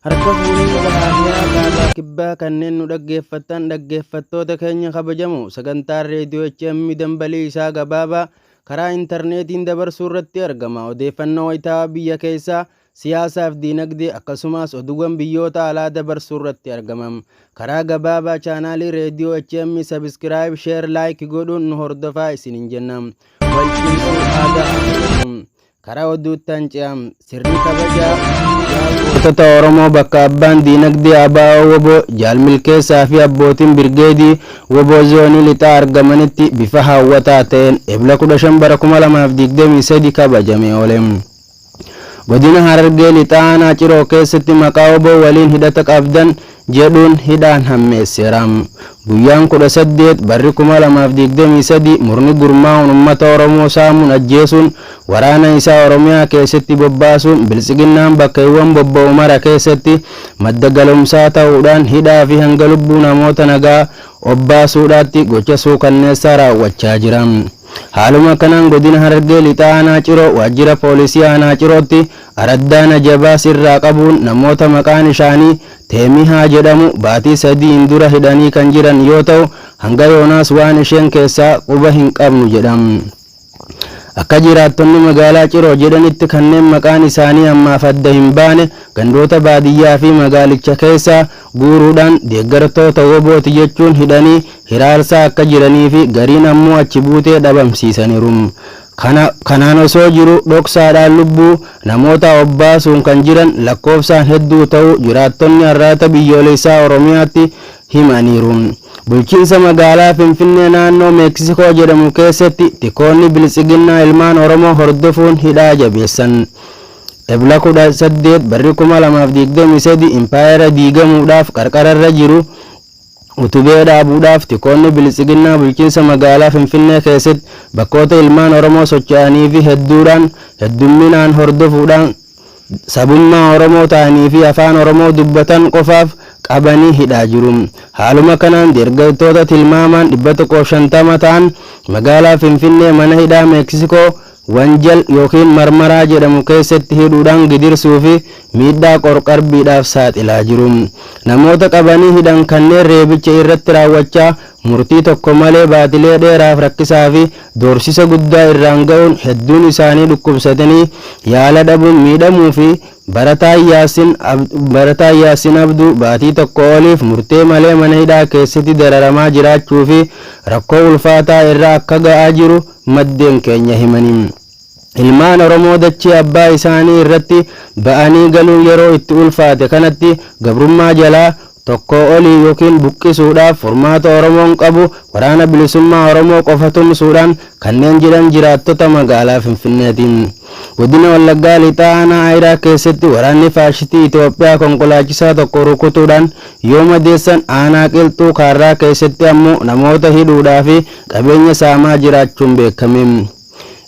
Harka fuunee bahaa fi kaabaa kibbaa kanneen nu dhaggeeffattan dhaggeeffattoota keenya kabajamoo sagantaan reediyoo HM dambalii isaa gabaabaa karaa intarneetiin dabarsuu irratti argama. Odeeffannoo wayitaawaa biyya keessaa, siyaasaaf diinagdee akkasumas oduuwwan biyyoota alaa dabarsuu irratti argama. Karaa gabaabaa chaanaalii reediyoo HM subscribe, share, like godhuun nu hordofaa isiniin jenna. Wal cimsuu aadaa haa godhannu. Karaa oduuttan ce'a. Sirni kabajaa gootota Oromoo bakka abbaan diinagdee ABO WBO Jaal Milkeessaa fi abbootiin Birgeedii WBO Zoonii Lixaa argamanitti bifa hawwataa ta'een Ebla 15 bara 2023 kabajamee oole. Godina Harargee Lixaa Aanaa Ciroo keessatti maqaa wbo waliin hidhata qabdan jedhuun hidhaan hammeesseera. Guyyaan 18 barri 2023 murni gurmaa'uun uummata Oromoo saamuun ajjeesuun waraana isaa Oromiyaa keessatti bobbaasuun biltsiginnaan bakkeewwan bobba'u mara keessatti madda galumsaa ta'uudhaan hidhaa fi hanga lubbuu namoota nagaa obbaasuudhaatti gocha suukanneessaa raawwachaa jira. Haaluma kanaan Godina Harargee Lixaa Aanaa Ciroo Waajjira Poolisii Aanaa Cirootti Araddaa Najabaas irraa qabuun namoota maqaan ishaanii Teemihaa jedhamu baatii sadiin dura hidhanii kan jiran yoo ta'u hanga yoonaas waan isheen keessaa quba hin qabnu jedha. Akka jiraattonni magaalaa Ciroo jedhanitti kanneen maqaan isaanii ammaaf adda hin baane gandoota baadiyyaa fi magaalicha keessaa guuruudhaan deeggartoota WBOti jechuun hidhanii hiraarsaa akka jiranii fi gariin ammoo achi buutee dhabamsiisaniiru. Kana kanaan osoo jiru dhoksaadhaan lubbuu namootaa obbaasuun kan jiran lakkoofsaan hedduu ta'uu jiraattonni Arraata Biyyoolessaa Oromiyaatti himaniiru. Bulchiinsa magaalaa Finfinnee naannoo Meeksikoo jedhamu keessatti tikoonni Biltsiginnaa ilmaan Oromoo hordofuun hidhaa jabeessan. Ebla 18 barri 2023 impaayera diigamuudhaaf qarqararra jiru utubee dhaabuudhaaf tikoonni Biltsiginnaa bulchiinsa magaalaa Finfinnee keessatti bakkoota ilmaan Oromoo socho'anii fi hedduudhaan heddumminaan hordofuudhaan sabummaa Oromoo ta'anii fi afaan Oromoo dubbatan qofaaf qabanii hidhaa jiru. Haaluma kanaan deeggartoota tilmaamaan 150 ta'an magaalaa Finfinnee mana hidhaa Meeksikoo Wanjal ykn Marmaraa jedhamu keessatti hidhuudhaan gidirsuu fi miidhaa qor-qarbiidhaaf saaxilaa jiru. Namoota qabanii hidhan kanneen reebicha irratti raawwachaa murtii tokko malee baatilee dheeraaf rakkisaa fi doorsisa guddaa irraan ga'uun hedduun isaanii dhukkubsatanii yaala dhabuun miidhamuu fi Barataan Yaassin Barataan Yaassin Abduu baatii tokko oliif murtee malee mana hidhaa keessatti dararamaa jiraachuu fi rakkoo ulfaataa irra akka ga'aa jiru maddeen keenya himani. Ilmaan Oromoo dachee abbaa isaanii irratti ba'anii galuun yeroo itti ulfaate kanatti gabrummaa jalaa tokkoo olii ykn buqqisuudhaaf furmaata Oromoon qabu Waraana Bilisummaa Oromoo qofa tumsuudhaan kanneen jedhan jiraattota magaalaa Finfinneeti. Godina Wallaggaa Lixaa Aanaa Aayiraa keessatti waraanni faashistii Itoophiyaa konkolaachisaa tokko rukutuudhaan yoo madeessan Aanaa Qilxuu Kaarraa keessatti ammoo namoota hidhuudhaa fi qabeenya saamaa jiraachuun beekame.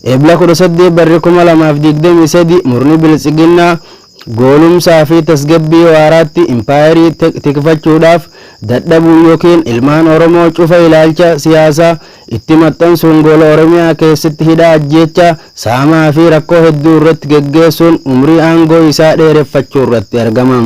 Ebla 18 barri 2023 murni Biltsiginnaa goolumsaa fi tasgabbii waaraatti impaayerii tikfachuudhaaf dadhabuun ykn ilmaan Oromoo cufa ilaalcha siyaasaa itti maxxansuun goola Oromiyaa keessatti hidhaa ajjeechaa, saamaa fi rakkoo hedduu irratti geggeessuun umrii aangoo isaa dheereffachuu irratti argama.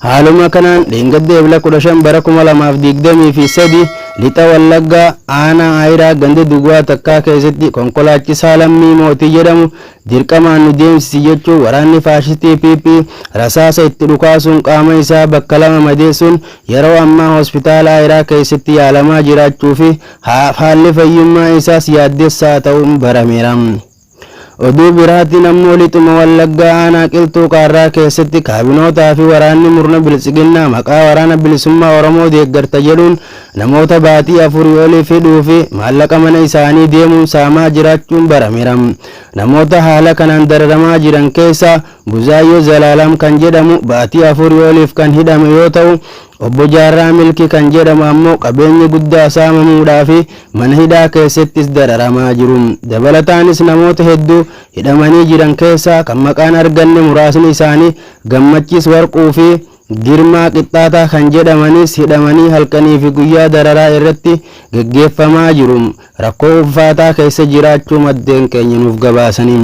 Haaluma kanaan dheengadda Ebla 15 bara 2023 Lixa Wallaggaa aanaa Aayiraa ganda Duwwaa Takkaa keessatti konkolaachisaa Lammii Mootii jedhamu dirqamaan nu deemsisi jechuun waraanni faashistii PP rasaasa itti dhukaasuun qaama isaa bakka 2 madeessuun yeroo ammaa hospitaala Aayiraa keessatti yaalamaa jiraachuu fi haalli fayyummaa isaas yaaddessaa ta'uun barameera. Oduu biraatiin ammoo Lixuma Wallaggaa aanaa Qilxuu Kaarraa keessatti kaabinootaa fi waraanni murna Biltsiginnaa maqaa Waraana Bilisummaa Oromoo deeggarta jedhuun namoota baatii afurii oliif hidhuu fi maallaqa mana isaanii deemuun saamaa jiraachuun barameera. Namoota haala kanaan dararamaa jiran keessaa Buzaayyoo Zalaalam kan jedhamu baatii afurii oliif kan hidhame yoo ta'u, Obbo Jaarraa Milkii kan jedhamu ammoo qabeenyi guddaa saamamuudhaa fi mana hidhaa keessattis dararamaa jiru. Dabalataanis namoota hedduu hidhamanii jiran keessaa kan maqaan arganne muraasni isaanii Gammachiis Warquu fi Girmaa Qixxaataa kan jedhamanis hidhamanii halkanii fi guyyaa dararaa irratti geggeeffamaa jiru. Rakkoo ulfaataa keessa jiraachuu maddeen keenya nuuf gabaasani.